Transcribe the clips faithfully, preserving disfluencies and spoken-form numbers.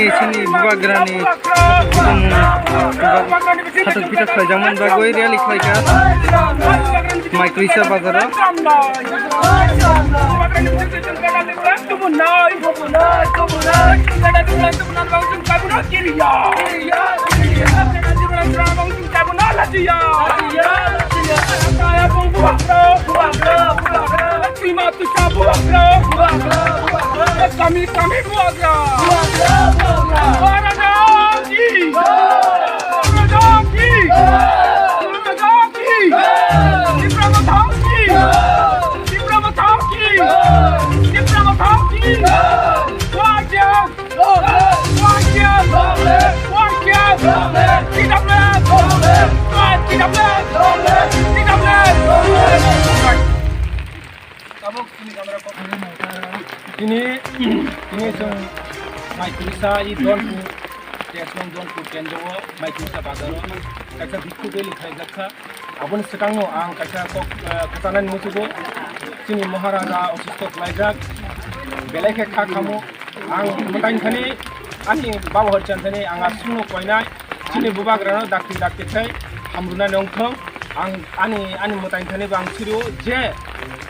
Chini bubagrani bubagrani phatok pita khlaijakmani bagwi rally khlaikha Maikwrwisa bazaro. Kami, kami bubagra. Bubagra, bubagra. Kami, kami bubagra. Bubagra, bubagra. Bubagra ki. Bubagra ki. Bubagra ki. Tipra Motha ki. Tipra Motha ki. Tipra Motha ki. Bubagra. Tini, tini chwng Maikwrwisa i Donpur, Tesong Donpur kendro o Maikwrwisa bazar o kaisa bhikkhu rally khlaijak kha. Aboni swkangno ang kaisa kok, eh, kwchanani muchugo. Chini Maharaja osisto khlaijak, belai khe kha khamo. Ang mwtai thani ani baba hor chan thani ang aswkno koinai. Chini bubagrano dakti dakti khai hamrwnani wngthong. Ang ani, ani mwtai thani bo ang sirio je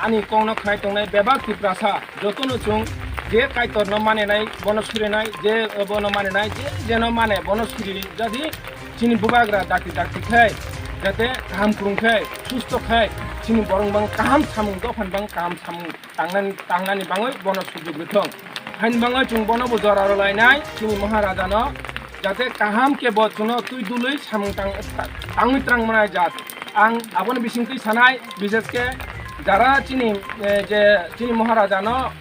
ani kokno khnai tongnai bebak Tiprasa jotono chwng je Kaitorno manenai bono surinai, je bono manenai, je jeno mane bono suri jadi chini bubagra dakti dakti khai jate kaham kwrwng khai susto khai chini borok bang kaham samung dophani bang kaham samung tangnani, tangnani bangwi bono sujuk rwthwng. Haini bangwi chwng bono bo jora rwlainai chini Maharajano, jate kaham khe bo chwngno twi dului samung tang-, ta-, tangwi twrang manai jat. Ang aboni bisingtwi sanai, bishesh khe jara chini, eh, je chini Maharajano,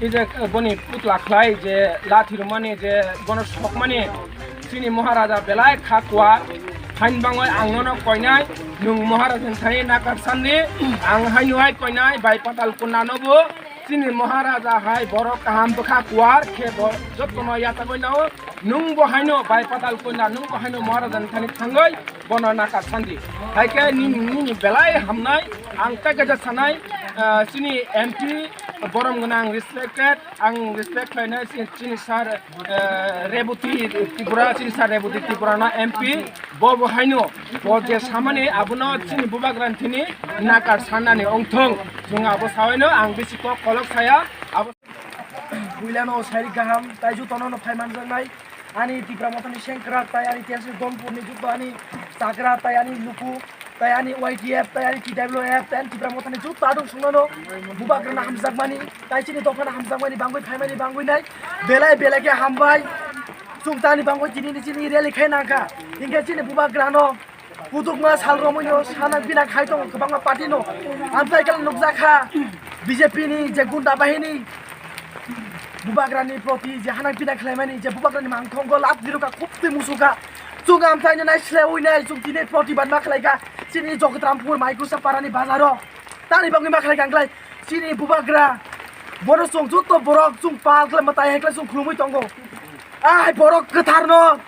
i je, eh, boni putla khlai je lathi rwmani je bono sokmani, chini Maharaja belai kha kuar, haini bangwi ang nono koinai, nwng Maharaja ni thani nakar sandi, ang haino hai koinai, bai Patal Kunda no bo, chini Maharaja hai borok kaham bwkha kuar khe bo jotono yachagwi nao, nwng bo haino bai Patal Kunda, nwng bo haino Maharaja ni thani thangwi bono nakar sandi. Hai khe nini, nini belai hamnai, ang tei kaisa sanai, ah, chini M P borom gwnang respected, ang respect khlainai si-, chini sir, eh, Reboti Tripura, chini sir Reboti Tripura no M P, bo bo haino, bo je samani abono chini bubagrani thini nakar sanani ongthong. Chwng abo sawaino ang bisi kok kolok saya, abo. Puilano sairik gaham, tai jutono no phai manjaknai, ani Tipra Mothani sengkrak, tai ani T S F Donpurni juto ani chakra, tai ani luku, tai ani Y T F, tai ani T W F, tai ani Tipra Mothani juto adung sungnano bubagrano hamjakmani, tai chini dophano hamjakmani bangwi phaimani bangwi nai, belai belai khe hambai. Chwng tani bangwi tini ni chini rally khai nangkha, hinkhe chini bubagrano kutukma sal romwino sana bina khai tongo kwbangma party no, amtai khe nukjakha B J P ni je gunda bahini. Bubagrani proti je hanang pinang khlaimani, je bubagrani mangthongo lat dirokha, khub twi musuka. Chwng amthaino naislewinai, chwng tini protibad ma khlaikha. Chini Jogotrampukur Maikwrwisa parani bazaro. Tani bagwi ma khlaikha angklai. Chini bubagra. Bono chwng joto borok chwng pal khlai mwtai hai khlai chwng khulumwi tongo. Ai borok kwtharno.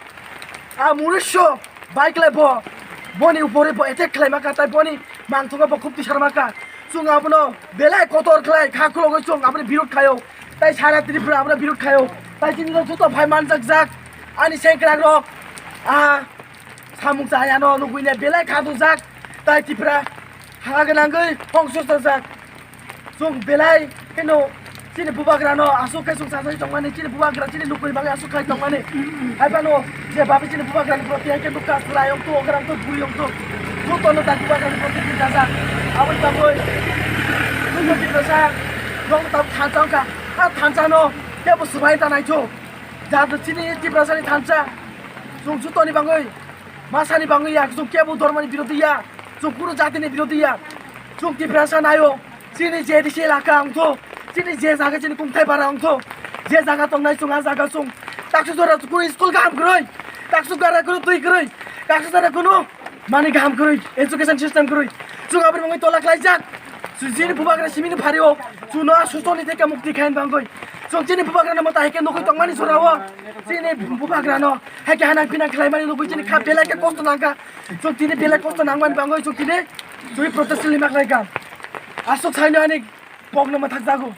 A munusso. Bai khlai bo, boni upore bo attack khlaima kha, tai boni mangthungo bo khub tisarma kha. Chwng abono belai kotor khlai kha khulogwi chwng aboni birod khaio. Tai sara Tripura abono birod khaio. Tai chini rok joto phai manjak jak. Ani sengkrak rok. Ah, samung chayano nugwine belai kha dujak. Tai Tripura ha gwnangwi hongso sajak. Chwng belai kheno chini bubagrano aswk khe chwng chajagwi tongmani, chini bubagra chini lukuni bagwi aswk khlai tongmani. Hai phano je babi chini bubagrani proti hai khe bwkha chwrai wngthu, ogra wngthu, bui wngthu, jotono tak bubagrani proti khe kajak. Aboni bagwi chwngno Tiprasa nok tak thansa wngkha. A thansano kebo swbai ta naithu. Jat chini Tiprasani thansa. Chwng jotoni bagwi, masani bagwi ya, chwng kebo dhormoni birodhi ya, chwng kunu jatini birodhi ya. Chwng Tiprasa naio. Chini je disi elaka wngthu, chini je jaga chini kungthai bara wngthu, je jaga tongnai chwng a jaga chwng taksu jora kunu school kaham kwrwi, taksu jora kunu twi kwrwi, taksu jora kunu mani kaham kwrwi, education system kwrwi. Chwng aboni bagwi tola khlaijak. Chini bubagra simini phario chwngno a susoni theke mukti khaina bagwi. Chwng chini bubagrano mwtai khe nugwi tongmani jorao chini bubagrano hai khe hanang pinang khlaimani nugwi chini kha belai khe kosto nangkha. Chwng tini belai kosto nangmani bagwi chwng tini chwng protest rally ma khlaikha. Aswk saino ani kokno mwthakjago.